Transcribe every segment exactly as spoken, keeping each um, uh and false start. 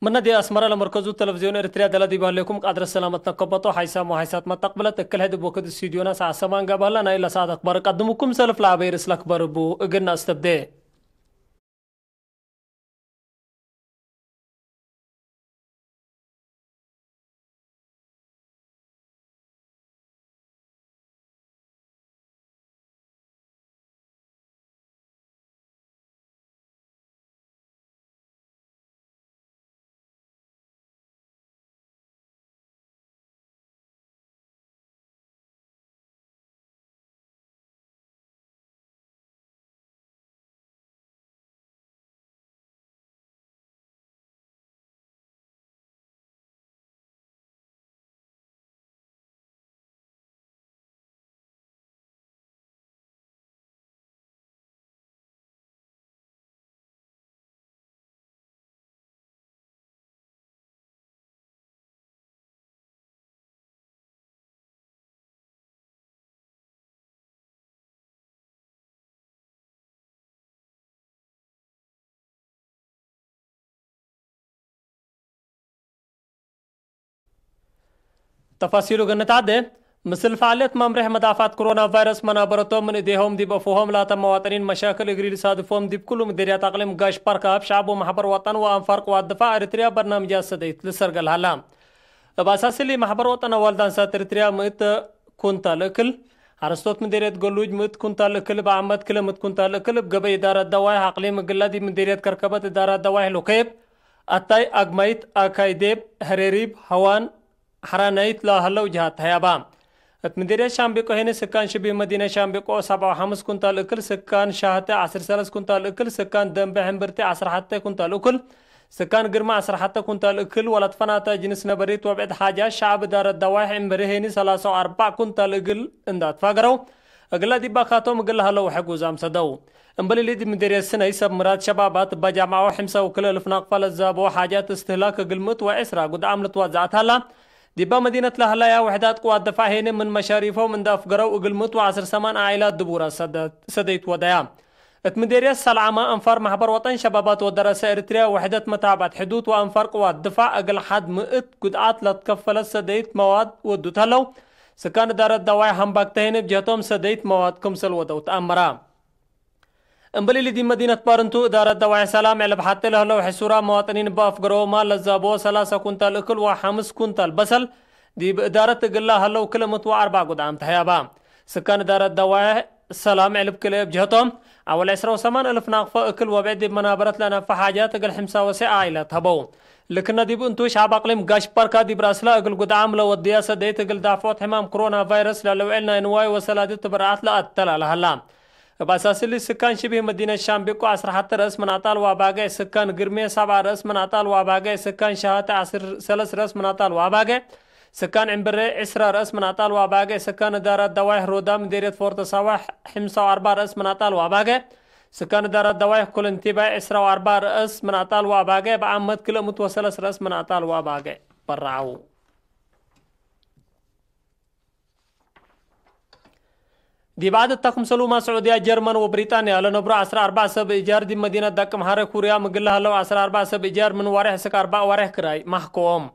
ምነ ዲብ አስመረ ለመርከዙ ተለቪዝዮን ኤሪትርያ ደለ ዲብ ህሌኩም ቃድረት ሰላመት ነከበጦ። ሐይሳም ወሐይሳት መተቅብለት እክል ሕድ እብ ወክድ ስቱድዮና ሰዓት ሰማን ገብአለ። ናይ ለሰዓት አክባር ቀድምኩም ሰልፍ ለአበይር እስለ አክባር እቡ እግል ነአስተብዴ። ተፋሲሉ እግል ንትዐዴ፣ ምስል ፈዓልየት መምሬሕ መዳፍዐት ክሮና ቫይረስ መናበረቶም ምን እዴሆም ዲብ አፉሆም ላተ መዋጥኒን መሻክል እግል ኢልሳድፎም ዲብ ክሉ ምዴርያት አቅሊም ጋሽ ፓርክ አብ ሸዐብ ወመሕበር ወጠን ወአንፋር ቅዋት ድፋዕ ኤሪትርያ በርናምጃት ሰደይት ልሰርገል ሀላ። እብ አሳስ እሊ፣ መሕበር ወጠን አዋልድ አንሳት ኤሪትርያ ምእት ኩንታል እክል፣ ሐረስቶት ምዴርየት ገሉጅ ምእት ኩንታል እክል፣ እብ ዓመት ክለ ምእት ኩንታል እክል፣ እብ ገበይ እዳረት ደዋይሕ አቅሊም እግለ ዲብ ምዴርየት ከርከበት እዳረት ደዋይሕ ሉኬብ፣ አታይ፣ አግማይት፣ አካይዴብ፣ ሐሬሪብ፣ ሐዋን፣ ሐራናይት ለሀለው ጀሃት ተህያባ። እት ምዴርየት ሻምቤቆ ሄነ ስካን ሽቢህ መዲነት ሻምቤቆ ሰብዓ ወሐምስ ኩንታል እክል፣ ስካን ሻህተ ዐስር ሰለስ ኩንታል እክል፣ ስካን ደንበ ሕምብርቲ ዐስር ሐተ ኩንታል እክል፣ ስካን ግርመ ዐስር ሐተ ኩንታል እክል ወለትፈናተ ጅንስ ነበሪት ወብዕድ ሓጃት ሸዐብ እዳረት ደዋይሕ ዕምብሪ ሄኒ ሰላሳ ወአርበዕ ኩንታል እግል እንዳ ትፋገረው፣ እግለ ዲባካቶም እግል ለሀለው ሕጉዛም ሰደው። እምበል እሊ ዲብ ምዴርየት ስነይ ሰብ ምራድ ሸባባት እበ ጃምዐው ሕምሳ ወክልኤ እልፍ ናቅፋ ለዛበው ሓጃት እስትህላክ እግል ምእት ወዕስራ ጉድዓም ልትወዘዐት ሀላ። ዲበ መዲነት ለሀለያ ውሕዳት ቅዋት ደፋዕ ሄነ ምን መሻሪፎም እንደ አፍገረው እግል ምእት ወዐስር ሰማን ዓኢላት ድቡረ ሰደ-፣ ሰደይት ወደያ። እት ምዴርየት ሰልዓመ አንፋር መሕበር ወጠን ሸባባት ወደረሰ ኤሪትርያ ውሕደት መታብዐት ሕዱድ ወአንፋር ቅዋት ድፋዕ እግል ሐድ ምእት ጉድዓት ለትከፈለት ሰደይት መዋድ ወዱት ሀለው። ስካን እዳረት ደዋይ ሀምባክ ተሄነ ብጀህቶም ሰደይት መዋድ ክምሰል ወደው ተአመራ። እምበል እሊ ዲብ መዲነት ባርንቱ እዳረት ደዋይ ሰላም ዕልብ ሐቴ ለህለው ሕሱራ መዋጥኒን እበ አፍገረው ማል ለዛበዎ ሰላሳ ኩንታል እክል ወሐምስ ኩንታል በሰል ዲብ እዳረት እግላ ሀለው ክል ምእት ወአርበዕ ጉድዓም ተህያባ። ስካን እዳረት ደዋይ ሰላም ዕልብ ክልኤ ብጀህቶም፣ አወል ዕስራ ወሰማን እልፍ ናቅፈ እክል ወብዕድ ዲብ መናበረት ለነፈ ሓጃት እግል ሕምሳ ወሰዕ ዓኢላት ሀበው። ልክነ ዲብ እንቱ፣ ሸዐብ አቅሊም ጋሽ ባርካ ዲብ ረአስላ እግል ጉድዓም ለወድያ ሰደይት እግል ዳፍዖት ሕማም ክሮና ቫይረስ ለልውዕል ናይ ንዋይ ወሰላዲ ትብርዓት ለአተላለ ሀላ። እብ አሳስ እሊ፣ ስካን ሽቢህ መዲነት ሻምቤቆ ዐስር ሐተ ረአስ ምን አጣል ወአባገዕ፣ ስካን ግርሜ ሰብዓ ረአስ ምን አጣል ወአባገዕ፣ ስካን ሸሃተ ዐስር ሰለስ ረአስ ምን አጣል ወአባገዕ፣ ስካን ዕምብሬ ዕስራ ረአስ ምን አጣል ወአባገዕ፣ ስካን እዳራት ደዋይሕ ሮዳ ምዴርየት ፎርተ ሳዋ ሕምሳ ወአርበዕ ረአስ ምን አጣል ወአባገዕ፣ ስካን እዳራት ደዋይሕ ኮለንቲባይ ዕስራ ወአርበዕ ረአስ ምን አጣል ወአባገዕ፣ በአመት ክልኤ ምእት ወሰለስ ረአስ ምን አጣል ወአባገዕ በረዐው። ዲብ ዐድ እተ ክምሰሉመ፣ ስዑድያ፣ ጀርመን ወብሪጣንያ ለነብሮ ዐስራ አርበዕ ሰብ እጃር ዲብ መዲነት ዳቅምሐረ ኩርያም እግል ለሀለው ዐስራ አርበዕ ሰብ እጃር ምን ዋሬሕ እስክ አርበዕ ዋሬሕ ክራይ ማሕኮኦም።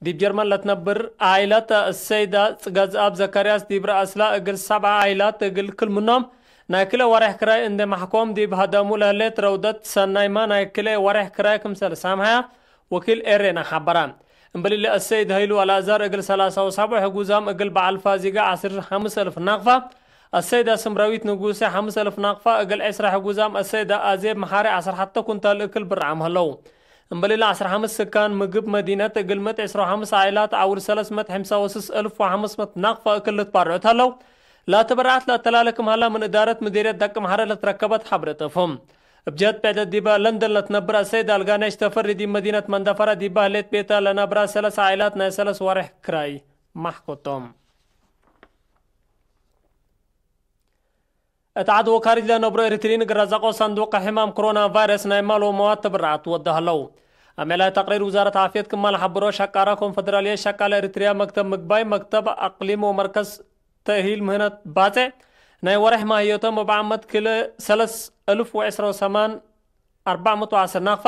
ዲብ ጀርመን ለትነብር ዓኢለት አሰይዳ ጽገዝአብ ዘካርያስ ዲብ ረአስላ እግል ሰብዓ ዓኢላት እግል ክል ምኖም ናይ ክልኤ ዋሬሕ ክራይ እንዴ ማሕኮም ዲብ ሀዳሙ ለህሌት ረውደት ሰናይመ ናይ ክልኤ ዋሬሕ ክራይ ክምሰል ሳምሐያ ወኪል ኤሬና ሐበረ። እምበል እሊ አሰይድ ሀይሉ አልአዛር እግል ሰላሳ ወሳብዕ ሕጉዛም እግል በዐል ፋዚጋ ዐስር ሐምስ እልፍ ናቅፋ፣ አሰይዳ ስምራዊት ንጉሴ ሐምስ እልፍ ናቅፋ እግል ዕስራ ሕጉዛም አሰይዳ አዜብ መሓሪ ዐስር ሐተ ኩንታል እክል ብርዓም ሀለው። እምበል እሊ ዐስር ሐምስ ስካን ምግብ መዲነት እግል ምእት ዕስራ ወሐምስ ዓኢላት ዐውር ሰለስ ምእት ሕምሳ ወስስ እልፍ ወሐምስ ምእት ናቅፋ እክል ልትባርዑት ሀለው። ላተ ብርዓት ለአተላለ ክም ሀላ ምን እዳረት ምዴርየት ዳቅምሐረ ለትረከበት ሐብሬ ጠፎም። እብ ጀህት ብዕደት ዲበ ለንደን ለትነብር አሰይድ አልጋነሽ ተፈሪ ዲብ መዲነት መንደፈረ ዲበ ህሌት ቤተ ለነብራ ሰለስ ዓኢላት ናይ ሰለስ ወሬሕ ክራይ ማሕኮቶም። እት ዐድ ወካሪጅ ለነብሮ ኤሪትሪን እግል ረዘቆ ሰንዱቅ ሕማም ክሮና ቫይረስ ናይ ማል ወመዋድ ተብርዓት ወደ ሀለው። አሜላይ ተቅሪር ውዛረት ዓፍየት ክማል ሐብሮ፣ ሸቃራ ኮንፈደራልየት ሸቃለ ኤሪትርያ መክተብ ምግባይ፣ መክተብ አቅሊም ወመርከዝ ተእሂል ምህነት ባጼዕ ናይ ወሬሕ ማህየቶም እብ ዓመት ክልኤ ሰለስ እልፍ ወዕስራ ወሰማን አርበዕ ምእት ወዐስር ናቅፋ፣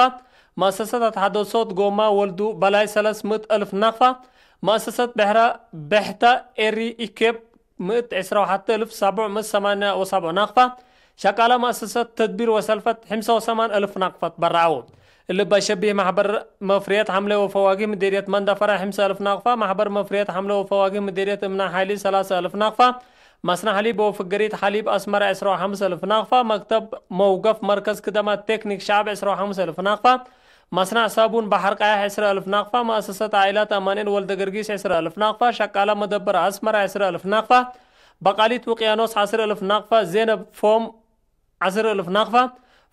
መአሰሰት አትሓደሶት ጎማ ወልዱ በላይ ሰለስ ምእት እልፍ ናቅፋ፣ መአሰሰት ብሕረ ብሕተ ኤሪ ኢኬፕ ምእት ዕስራ ወሐተ እልፍ ሰቡዕ ምእት ሰማንያ ወሰቡዕ ናቅፋ፣ ሸቃላ መአሰሰት ተድቢር ወሰልፈት ሐምሳ ወሰማን እልፍ ናቅፋ ትበረዐው። እሊ እበ ሸቢህ ማሕበር መፍርየት ሐምለ ወፈዋጊህ ምዴርየት መንደፈራ ሐምሳ እልፍ ናቅፋ፣ ማሕበር መፍርየት ሐምለ ወፈዋጊህ ምዴርየት እምና ሓይሊ ሰላሳ እልፍ ናቅፋ፣ መስነዕ ሐሊብ ወፍገሪት ሐሊብ አስመረ ዕስራ ወሐምስ እልፍ ናቅፋ፣ መክተብ መውገፍ መርከዝ ክደማት ቴክኒክ ሸዕብ ዕስራ ወሐምስ እልፍ ናቅፋ፣ መስነዕ ሳቡን በሐር ቀያሕ ዕስራ እልፍ ናቅፋ፣ መአሰሰት ዓኢላት አማኑኤል ወልደ ገርጊስ ዕስራ እልፍ ናቅፋ፣ ሸቃላ መደበር አስመረ ዕስራ እልፍ ናቅፋ፣ በቃሊት ውቅያኖስ ዐስር እልፍ ናቅፋ፣ ዜነብ ፎም ዐስር እልፍ ናቅፋ፣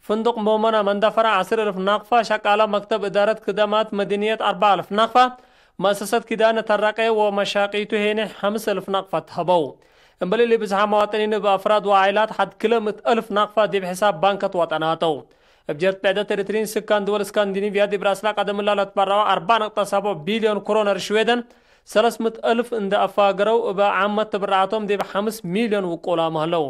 ፍንዱቅ ሞመና መንደፈራ ዐስር እልፍ ናቅፋ፣ ሸቃላ መክተብ እዳረት ክደማት መድንየት አርበዕ እልፍ ናቅፋ፣ መአሰሰት ኪዳነ ተረቀ ወመሻቂቱ ሄኔ ሐምስ እልፍ ናቅፋ ተሀበው። እምበል እሊ ብዝሓ መዋጥኒን እብ አፍራድ ወዓኢላት ሐድ ክለ ምእት እልፍ ናቅፋ ዲብ ሕሳብ ባንከት ወጠናተው። እብ ጀህት ብዕደት ኤሪትሪን ስካን ድወል እስካንዲኒቭያ ዲብ ራስላ ቀደምላ ለትበረዐው አርበዕ ነቅጠ ሰቡዕ ቢልዮን ክሮነር ሽዌደን ሰለስ ምእት እልፍ እንደ አፋገረው እበ ዓመት ትብርዓቶም ዲብ ሐምስ ሚልዮን ውቁላም ሀለው።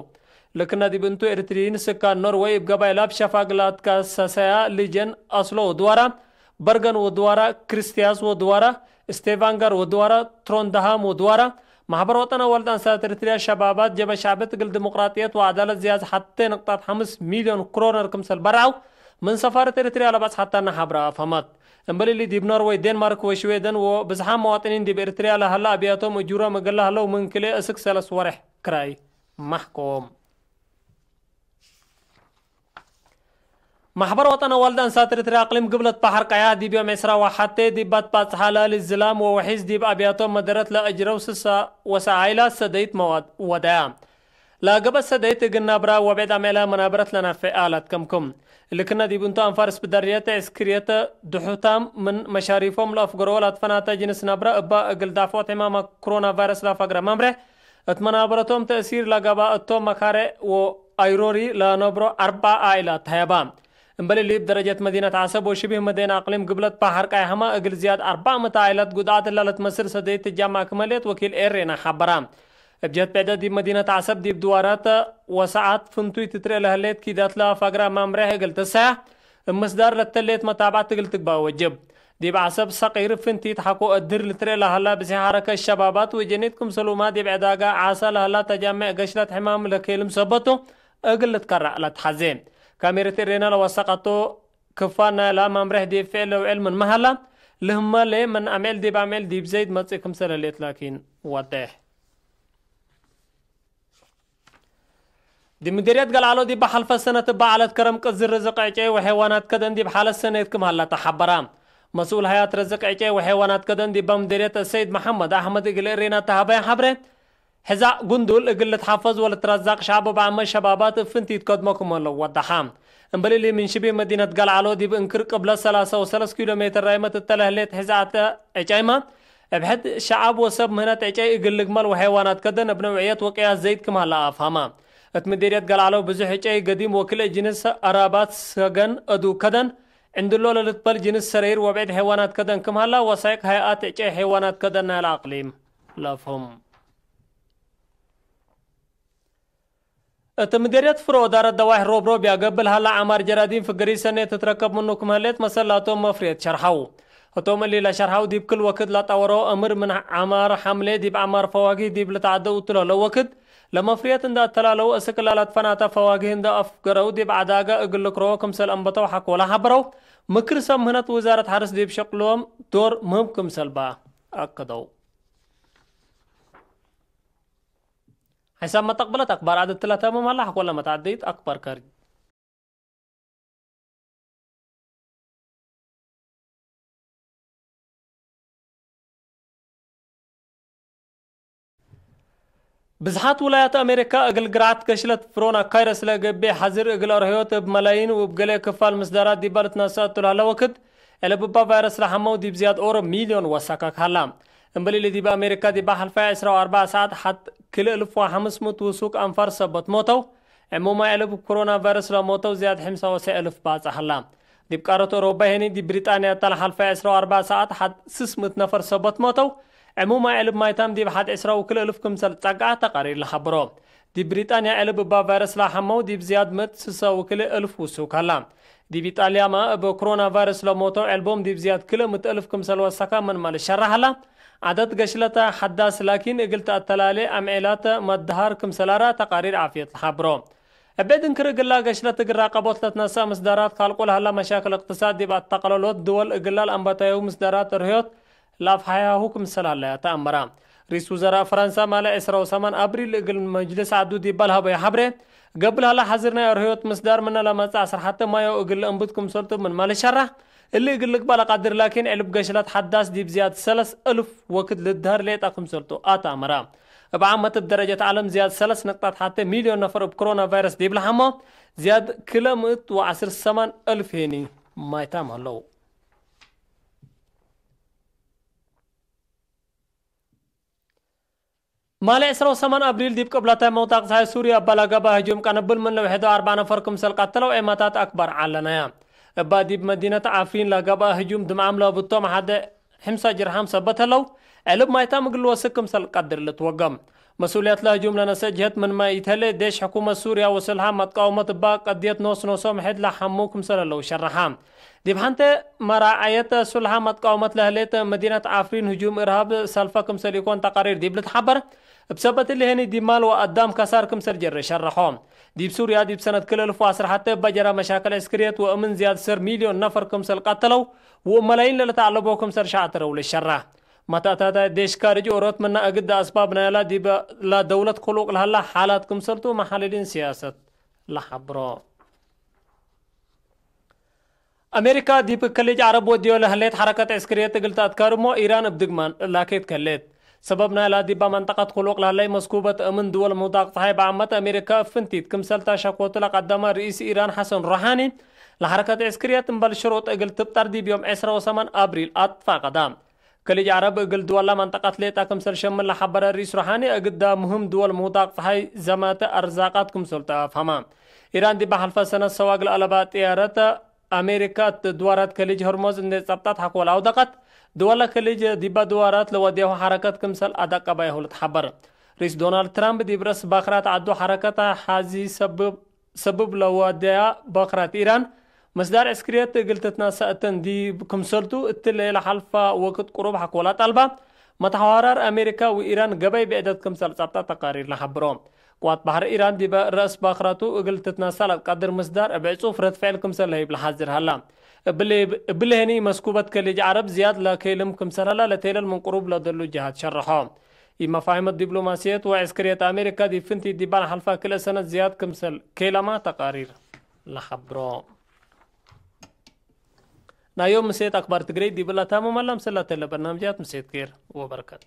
ልክና ዲብ እንቱ ኤሪትሪይን ስካን ኖርወይ እብ ገባይ ላብ ሸፋግ ላትካሰሰያ ሊጀን አስሎ ወድዋራ፣ በርገን ወድዋራ፣ ክርስቲያስ ወድዋራ፣ ስቴቫንጋር ወድዋራ፣ ትሮንደሃም ወድዋራ፣ ማሕበር ወጠን አዋልድ አንሳት ኤሪትሪያ ሸባባት ጀበ ሻዕብት እግል ዲሞቅራጥየት ወዐዳለት ዝያድ ሐቴ ንቅጣት ሐምስ ሚልዮን ክሮነር ክምሰል በርዐው ምን ሰፋረት ኤሪትሪያ ለበጽሐተነ ሐብረ አፍሀመት። እምበል እሊ ዲብ ኖርወይ፣ ዴንማርክ ወሽዌደን ወብዝሓም መዋጥኒን ዲብ ኤሪትሪያ ለሀለ አብያቶም እጁሮም እግል ለሀለው ምን ክልኤ እስክ ሰለስ ወሬሕ ክራይ። መሕኮም። ማሕበር ወጠን አዋልድ አንሳት ኤሪትርያ አቅሊም ግብለት በሐር ቀያሕ ዲብ ዮም ዕስራ ወሐቴ ዲብ ባጽሓ ላሊ ዝላም ወወሒዝ ዲብ አብያቶም መደረት ለአጅረው ስሳ ወሰዓይላ ሰደይት መዋድ ወደያ። ለአገበት ሰደይት እግል ናብራ ወብዕድ አምዕላ መናብረት ለናፌ አላት ከምኩም። እሊ ክነ ዲብ እንቱ አንፋር እስብዳርየት፣ ዕስክርየት፣ ድሑታም ምን መሻሪፎም ለአፍገሮ ለአትፈናተ ጅንስ ናብራ እባ እግል ዳፍዖት ሕማም ኮሮና ቫይረስ ለአፋግረ መምሬሕ፣ እት መናበረቶም ተእሲር ለገብአ እቶም መካሬዕ ወአይሮሪ ለነብሮ አርበዕ ዓኢላት ተሀየባ። እምበል እሊ፣ እብ ደረጀት መዲነት ዐሰብ ወሽብህ መደይን አቅሊም ግብለት በሐር ቀያሕመ እግል ዝያድ አርበዕ ምእት ዓኢላት ጉድዓት እላ ለትመስል ሰደይት ትጃማዕ ክመ ህሌት ወኪል ኤሬና ሐበራ። እብ ጀህት ብዕደት ዲብ መዲነት ዐሰብ ዲብ ድዋራት ወሰዓት ፍንቱይ ትትርኤ ለህሌት ኪዳት ለአፋግረ መምሬሕ እግል ትሰሐ፣ እብ ምስዳር ለተሌት መታብዐት እግል ትግበእ ወጅብ። ዲብ ዐሰብ ሰቂር ፍንቲት ሐቆ እድር ልትርኤ ለሀላ ብዝሒ ሐረከት ሸባባት ወጀኒት ክምሰሉማ ዲብ ዕዳጋ ዓሰ ለሀላ ተጃሜዕ ገሽለት ሕማም ለኬልም ሰበቱ እግል ልትከረዕ ለትሐዜ። ካሜረት ኤሬና ለወሰቀቶ ክፋል ናይላ መምሬሕ ዲብ ፍዕል ለውዕል ምንመ ሀላ፣ ልህመሌ ምን አምዕል ዲብ አምዕል ዲብ ዘይድ መጽእ ክምሰል ህሌት ላኪን ወዴሕ። ዲብ ምዲርየት ገልዓሎ ዲብ ሐልፈ ሰነት እበ ዐለት ከረም ቅዝር ርዝቅ ዕጨይ ወሐይዋናት ከደን ዲብ ሓለት ሰኔት ክም ሀላ ተሐበራ። መስኡል ሀያት ርዝቅ ዕጨይ ወሐይዋናት ከደን ዲበ ምዲርየት ሰይድ መሐመድ አሕመድ እግል እሬና ተሀበየ ሐብሬ፣ ሕዛእ ጉንዱል እግል ልትሐፈዝ ወልትረዛቅ ሸዐብ እብ ዓመት ሸባባት እብ ፍንቲት ከድሞ ክም ሀለው ወደሐ። እምበል እሊ ምን ሽቢህ መዲነት ገልዓሎ ዲብ እንክር ቅብለት ሰላሳ ወሰለስ ኪሎ ሜትር ራይመት እተ ለህሌት ሕዛእተ ዕጨይመ፣ እብ ሕድ ሸዐብ ወሰብ ምህነት ዕጨይ እግል ልግመል ወሐይዋናት ከደን እብ ነውዕየት ወቅያስ ዘይድ ክም ሀለ አፍሀመ። እት ምዲርየት ገልዓሎ ብዙሕ ዕጨይ ገዲም ወክልኤ ጅንስ አራባት ሰገን፣ አዱግ ከደን፣ ዕንድሎ ለልትበል ጅንስ ሰረይር ወብዕድ ሐይዋናት ከደን ክም ሀላ ወሳይቅ ሀይአት ዕጨይ ሐይዋናት ከደን ናይለ አቅሊም ለአፍህም። እት ምዴርየት ፍሮ ወዳረት ደዋይሕ ሮብሮብያ ገብእ ለሀላ ዐማር ጀራዲን ፍገሪት ሰኔ ትትረከብ ምኑ ክም ህሌት መሰላቶም መፍርየት ሸርሐው። ህቶም እሊ ለሸርሐው ዲብ ክል ወክድ ለጠወሮ እምር ምን ዐማር ሐምሌ ዲብ ዐማር ፈዋጊህ ዲብ ልትዐደው እቱ ለህለው ወክድ ለመፍርየት እንደ አተላለው እስክ ላላት ፈናተ ፈዋጊህ እንደ አፍገረው ዲብ ዐዳገ እግል ልክረዎ ክምሰል አንበተው ሐቆለ ሐበረው። ምክር ሰብ ምህነት ውዛረት ሐርስ ዲብ ሸቅሎም ዶር ምህም ክምሰል በ አከደው። ሐሳብ መተቅብለት አክባር ዐድ እትለ ተምም ሀላ፣ ሐቆለ መትዐደይት አክባር ከሪ። ብዝሓት ውላያት አሜሪካ እግል ግርዓት ገሽለት ፍሮና ካይረስ ለገብኤ ሐዝር እግል አርህዮት እብ መላይን ወእብ ገሌ ክፋል ምስዳራት ዲባ ልትነሰእ እቱ ለሀለ ወክድ፣ ዕልብ እባ ቫይረስ ለሐመው ዲብ ዝያድ ኦሮ ሚልዮን ወሰከክ ሀላ። እምበል እሊ ዲብ አሜሪካ ዲብ ሐልፋይ ዕስራ ወአርበዕ ሰዓት ሐድ ክልኤ እልፍ ወሐምስ ምእት ውሱክ አንፋር ሰበት ሞተው፣ ዕሙማይ ዕልብ እብ ኮሮና ቫይረስ ለሞተው ዝያድ ሕምሳ ወሰዕ እልፍ ባጽእ ሀላ። ዲብ ቃረት ኦሮባ ሄኒ ዲብ ብሪጣንያ እተ ለሐልፋይ ዕስራ ወአርበዕ ሰዓት ሐድ ስስ ምእት ነፈር ሰበት ሞተው፣ ዕሙማይ ዕልብ ማይታም ዲብ ሐድ ዕስራ ወክልኤ እልፍ ክምሰል ጸግዐ ተቃሪር ለሐብሮ። ዲብ ብሪጣንያ ዕልብ እባ ቫይረስ ለሐመው ዲብ ዝያድ ምእት ስሰ ወክልኤ እልፍ ውሱክ ሀላ። ዲብ ኢጣልያመ እብ ክሮና ቫይረስ ለሞተው ዕልቦም ዲብ ዝያድ ክልኤ ምእት እልፍ ክምሰል ወሰከ ምንመ ልሸረሕ ሀላ። ዐደድ ገሽለተ ሐዳስ ላኪን እግል ተአተላሌ አምዔላት መድሃር ክምሰል አርአ ተቃሪር ዓፍየት ለሐብሮ። እብ ዕድ እንክር እግላ ገሽለት እግል ራቀቦት ለትነሰእ ምስዳራት ካልቆ ለሀላ መሻክል እቅትሳድ ዲብ አተቀለሎት ድወል እግላ ለአንበተያሁ ምስዳራት እርህዮት ለአፍሐያሁ ክምሰል ሀለያ ተአመረ። ርኢስ ውዘራእ ፈረንሳ ማለ ዕስራ ወሰማን አብሪል እግል መጅልስ ዐዱ ዲብ ለሀበዩ ሐብሬ፣ ገብእ ለሀላ ሐዝር ናይ አርህዮት ምስዳር ምነ ለመጽእ አስርሐተ ማዮ እግል ለእንቡት ክምሰልቱ ምንመ ልሸረሕ፣ እሊ እግል ልግበእ ለቀድር ላኪን ዕልብ ገሽለት ሐዳስ ዲብ ዝያድ ሰለስ እልፍ ወክድ ልድሀር ሌጠ ክምሰልቱ አትአመረ። እብ ዓመት እብ ደረጀት ዐለም ዝያድ ሰለስ ንቅጠት ሐቴ ሚልዮን ነፈር እብ ክሮና ቫይረስ ዲብ ለሐሞ፣ ዝያድ ክለ ምእት ወዐስር ሰማን እልፍ ሄኒ ማይታም ሀለው። ማሌ ዕስራ ወሰማን አብሪል ዲብ ቅብለታይ መውጣቅ ጸሓይ ሱርያ እባ ለገብአ ህጁም ቀንብል ምን ለውሕዶ አርበዕ ነፈር ክምሰል ቀተለው ዔማታት አክባር ዐለነያ። እባ ዲብ መዲነት ዓፍሪን ለገብአ ህጁም ድምዓም ለብቶም ሐደ ሕምሳ ጅርሓም ሰበት ህለው፣ ዕልብ ማይታም እግል ልወስክ ክምሰል ቀድር ልትወገም። መስኡልየት ለህጁም ለነስአ ጅህት ምንመ ኢተሌ፣ ዴሽ ሕኩመት ሱርያ ወስልሐ መትቃወመት እባ ቀድየት ኖስ ኖሶም ሕድ ለሐሙ ክምሰል ህለው ሸረሐ። ዲብ ሐንቴ መራዐየት ሱልሐ መትቃወመት ለህሌት መዲነት ዓፍሪን ህጁም እርሃብ ሰልፈ ክምሰል ኢኮን ተቃሪር ዲብ ልትሐበር፣ እብ ሰበት እሊ ህኒ ዲብ ማል ወአዳም ከሳር ክምሰል ጀረ ሸረሖ። ዲብ ሱርያ ዲብ ሰነት ክል እልፍ ወዐስር ሐቴ እበ ጀረ መሻክል ዕስክርየት ወእምን ዝያድ ሰር ሚልዮን ነፈር ክምሰል ቀተለው ወእብ መላይን ለልትአለቦ ክምሰል ሸዐትረው ልሸረሕ። መተአታታይ ዴሽ ካርጅ ኦሮት ምነ እግድ አስባብ ናይላ ዲበ ለደውለት ክሉቅ ለሀላ ሓላት ክምሰልቱ መሐልሊን ሲያሰት ለሐብሮ። አሜሪካ ዲብ ከሊጅ ዐረብ ወድዮ ለህሌት ሐረከት ዕስክርየት እግል ተአትካርሞ ኢራን እብ ድግማን ላኬት ከሌት። ሰበብ ናይላ ዲባ መንጠቀት ክሉቅ ለህላይ መስኩበት እምን ድወል ምውዳቅ ጸሓይ በአመት አሜሪካ እብ ፍንቲት ክምሰልታ ሸኮቱ ለቀደመ ርኢስ ኢራን ሐሰን ሩሓኒ ለሐረከት ዕስክርየት እምበል ሽሩጥ እግል ትብጠር ዲብ ዮም ዕስራ ወሰማን አብሪል አትፋቀዳ። ከሊጅ ዐረብ እግል ድወላ መንጠቀት ሌጠ ክምሰል ሸምን ለሐበረ ርኢስ ሩሓኒ፣ እግዳ ሙህም ድወል ምውዳቅ ጸሓይ ዘማተ አርዛቃት ክምሰል ተአፍሀመ። ኢራን ዲብ ሐልፈ ሰነት ሰዋግ ለአለባ ጥያረት አሜሪካ እት ድዋራት ከሊጅ ሆርሞዝ እንዴ ጸብጠት ሐቆል አውደቀት፣ ድወለ ከሊጅ ዲበ ድዋራት ለወዴሁ ሐረከት ክምሰል አደቀባያሁ ልትሐበር። ርኢስ ዶናልድ ትራምፕ ዲብ ረእስ ባክራት ዐዱ ሐረከት ሐዚ ሰብብ ሰብብ ለወደያ በክራት ኢራን፣ መስዳር ዕስክርየት እግል ትትነሰእ እትን ዲብ ክምሰልቱ፣ እትለ ለሐልፈ ወክድ ቅሩብ ሐኮላ ጠልባ፣ መትሐዋራር አሜሪካ ወኢራን ገበይ ብዕደት ክምሰል ጸብጠ ተቃሪር ለሐብሮ። ቅዋት በሐር ኢራን ዲበ ረእስ በክራቱ እግል ትትነሰእ ለትቀድር ምስዳር እብ ዕጹፍ ረድ ፍዕል ክምሰል ለህይብ ለሐዝር ሀላ። እብሊ፣ እብሊ ህኒ መስኩበት ከሊጅ ዐረብ ዝያድ ለኬልም ክምሰል ሀላ ለቴለል ምን ቅሩብ ለደሉ ጀሃት ሸርሖ። ኢመፋሂመት ዲፕሎማስየት ወዕስክርየት አሜሪካ ዲብ ፍንቲት ዲባን ሐልፋ ክልኤ ሰነት ዝያድ ክምሰል ኬለማ ተቃሪር ለሐብሮ። ናይ ዮም ምሴት አክባር ትግሬ ዲብላ ታምመ ለምሰል ለተለ በርናምጃት ምሴት ኬር ወበረከት።